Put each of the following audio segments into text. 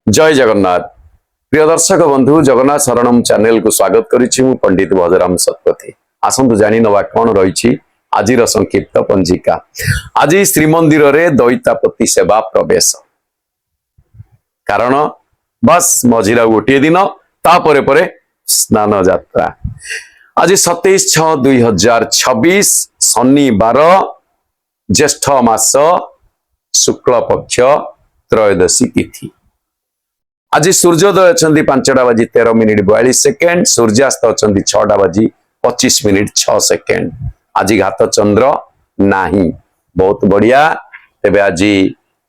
ଜୟ ଜଗନ୍ନାଥ। ପ୍ରିୟ ଦର୍ଶକ ବନ୍ଧୁ, ଜଗନ୍ନାଥ ଶରଣମ ଚ୍ୟାନେଲକୁ ସ୍ୱାଗତ କରିଛି ମୁଁ ପଣ୍ଡିତ ଭଜରାମ ଶତପଥୀ। ଆସନ୍ତୁ ଜାଣିନେବା କଣ ରହିଛି ଆଜିର ସଂକ୍ଷିପ୍ତ ପଞ୍ଜିକା। ଆଜି ଶ୍ରୀମନ୍ଦିରରେ ଦଇତାପତି ସେବା ପ୍ରବେଶ, କାରଣ ବାସ୍ ମଝିରେ ଆଉ ଗୋଟିଏ ଦିନ, ତାପରେ ପରେ ସ୍ନାନ ଯାତ୍ରା। ଆଜି 27/6/2026, ଶନିବାର, ଜ୍ୟେଷ୍ଠ ମାସ ଶୁକ୍ଳ ପକ୍ଷ ତ୍ରୟୋଦଶୀ ତିଥି। ଆଜି ସୂର୍ଯ୍ୟୋଦୟ ଅଛନ୍ତି 5ଟା ବାଜି 13 ମିନିଟ 42 ସେକେଣ୍ଡ, ସୂର୍ଯ୍ୟାସ୍ତ ଅଛନ୍ତି 6ଟା ବାଜି 25 ମିନିଟ 6 ସେକେଣ୍ଡ। ଆଜି ଘାତ ଚନ୍ଦ୍ର ନାହିଁ, ବହୁତ ବଢିଆ। ତେବେ ଆଜି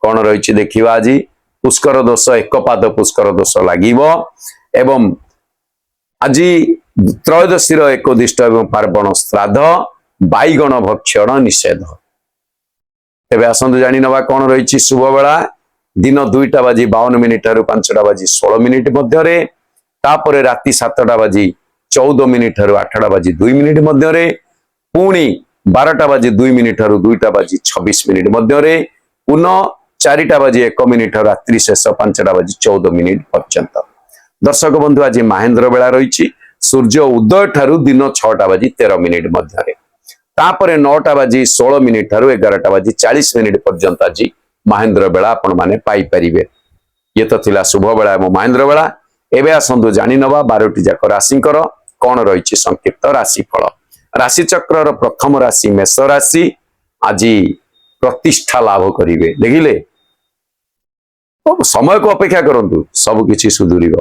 କଣ ରହିଛି ଦେଖିବା। ଆଜି ପୁଷ୍କର ଦୋଷ, ଏକପାଦ ପୁଷ୍କର ଦୋଷ ଲାଗିବ ଏବଂ ଆଜି ତ୍ରୟୋଦଶୀର ଏକୋଦିଷ୍ଟ ଏବଂ ପାର୍ବଣ ଶ୍ରାଦ୍ଧ, ବାଇଗଣ ଭକ୍ଷଣ ନିଷେଧ। ତେବେ ଆସନ୍ତୁ ଜାଣିନେବା କଣ ରହିଛି ଶୁଭ ବେଳା। ଦିନ 2ଟା ବାଜି 52 ମିନିଟ ଠାରୁ 5ଟା ବାଜି 16 ମିନିଟ ମଧ୍ୟରେ, ତାପରେ ରାତି 7ଟା ବାଜି 14 ମିନିଟ ଠାରୁ 8ଟା ବାଜି 2 ମିନିଟ ମଧ୍ୟରେ, ପୁଣି 12ଟା ବାଜି 2 ମିନିଟ ଠାରୁ 2ଟା ବାଜି 26 ମିନିଟ ମଧ୍ୟରେ, ପୁନଃ 4ଟା ବାଜି 1 ମିନିଟ ଠାରୁ ରାତ୍ରି ଶେଷ 5ଟା ବାଜି 14 ମିନିଟ ପର୍ଯ୍ୟନ୍ତ। ଦର୍ଶକ ବନ୍ଧୁ, ଆଜି ମାହେନ୍ଦ୍ର ବେଳା ରହିଛି ସୂର୍ଯ୍ୟ ଉଦୟ ଠାରୁ ଦିନ 6ଟା ବାଜି 13 ମିନିଟ ମଧ୍ୟରେ, ତାପରେ 9ଟା ବାଜି 16 ମିନିଟ ଠାରୁ 11ଟା ବାଜି 40 ମିନିଟ ପର୍ଯ୍ୟନ୍ତ ଆଜି ମାହେନ୍ଦ୍ର ବେଳା ଆପଣମାନେ ପାଇପାରିବେ। ଇଏ ତ ଥିଲା ଶୁଭ ବେଳା ଏବଂ ମାହେନ୍ଦ୍ର ବେଳା। ଏବେ ଆସନ୍ତୁ ଜାଣିନବା 12ଟି ଯାକ ରାଶିଙ୍କର କଣ ରହିଛି ସଂକ୍ଷିପ୍ତ ରାଶିଫଳ। ରାଶି ଚକ୍ରର ପ୍ରଥମ ରାଶି ମେଷ ରାଶି ଆଜି ପ୍ରତିଷ୍ଠା ଲାଭ କରିବେ। ଦେଖିଲେ, ସମୟକୁ ଅପେକ୍ଷା କରନ୍ତୁ, ସବୁ କିଛି ସୁଧୁରିବ।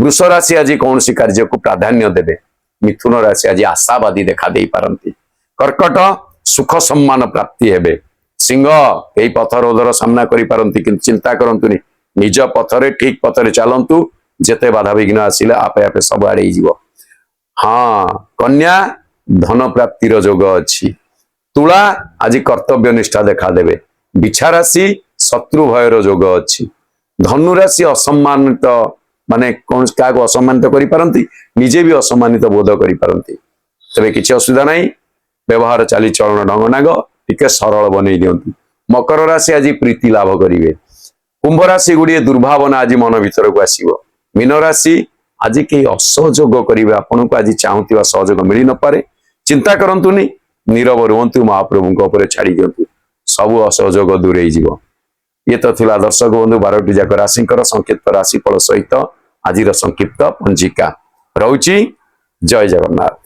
ବୃଷ ରାଶି ଆଜି କୌଣସି କାର୍ଯ୍ୟକୁ ପ୍ରାଧାନ୍ୟ ଦେବେ। ମିଥୁନ ରାଶି ଆଜି ଆଶାବାଦୀ ଦେଖା ଦେଇପାରନ୍ତି। କର୍କଟ, ସୁଖ ସମ୍ମାନ ପ୍ରାପ୍ତି ହେବେ। ସିଂହ, ଏଇ ପଥରୋଧର ସାମ୍ନା କରିପାରନ୍ତି, କିନ୍ତୁ ଚିନ୍ତା କରନ୍ତୁନି, ନିଜ ପଥରେ ଠିକ ପଥରେ ଚାଲନ୍ତୁ। ଯେତେ ବାଧାବିଘ୍ନ ଆସିଲେ ଆପେ ଆପେ ସବୁ ଆଡେଇ ଯିବ। ହଁ, କନ୍ୟା, ଧନ ପ୍ରାପ୍ତିର ଯୋଗ ଅଛି। ତୁଳା, ଆଜି କର୍ତ୍ତବ୍ୟ ନିଷ୍ଠା ଦେଖା ଦେବେ। ବିଛା ରାଶି, ଶତ୍ରୁ ଭୟର ଯୋଗ ଅଛି। ଧନୁ ରାଶି ଅସମ୍ମାନିତ, ମାନେ କୌଣସି କାହାକୁ ଅସମ୍ମାନିତ କରିପାରନ୍ତି, ନିଜେ ବି ଅସମ୍ମାନିତ ବୋଧ କରିପାରନ୍ତି। ତେବେ କିଛି ଅସୁବିଧା ନାହିଁ, ବ୍ୟବହାର ଚାଲିଚଳନ ଢଙ୍ଗନାଗ ଟିକେ ସରଳ ବନେଇ ଦିଅନ୍ତୁ। ମକର ରାଶି ଆଜି ପ୍ରୀତି ଲାଭ କରିବେ। କୁମ୍ଭ ରାଶି, ଗୁଡିଏ ଦୁର୍ଭାବନା ଆଜି ମନ ଭିତରକୁ ଆସିବ। ମୀନ ରାଶି, ଆଜି କେହି ଅସହଯୋଗ କରିବେ ଆପଣଙ୍କୁ, ଆଜି ଚାହୁଁଥିବା ସହଯୋଗ ମିଳି ନପାରେ। ଚିନ୍ତା କରନ୍ତୁନି, ନୀରବ ରୁହନ୍ତୁ, ମହାପ୍ରଭୁଙ୍କ ଉପରେ ଛାଡି ଦିଅନ୍ତୁ, ସବୁ ଅସହଯୋଗ ଦୂରେଇ ଯିବ। ଇଏ ତ ଥିଲା ଦର୍ଶକ ବନ୍ଧୁ, 12ଟି ଯାକ ରାଶିଙ୍କର ସଂକ୍ଷିପ୍ତ ରାଶିଫଳ ସହିତ ଆଜିର ସଂକ୍ଷିପ୍ତ ପଞ୍ଜିକା ରହୁଛି। ଜୟ ଜଗନ୍ନାଥ।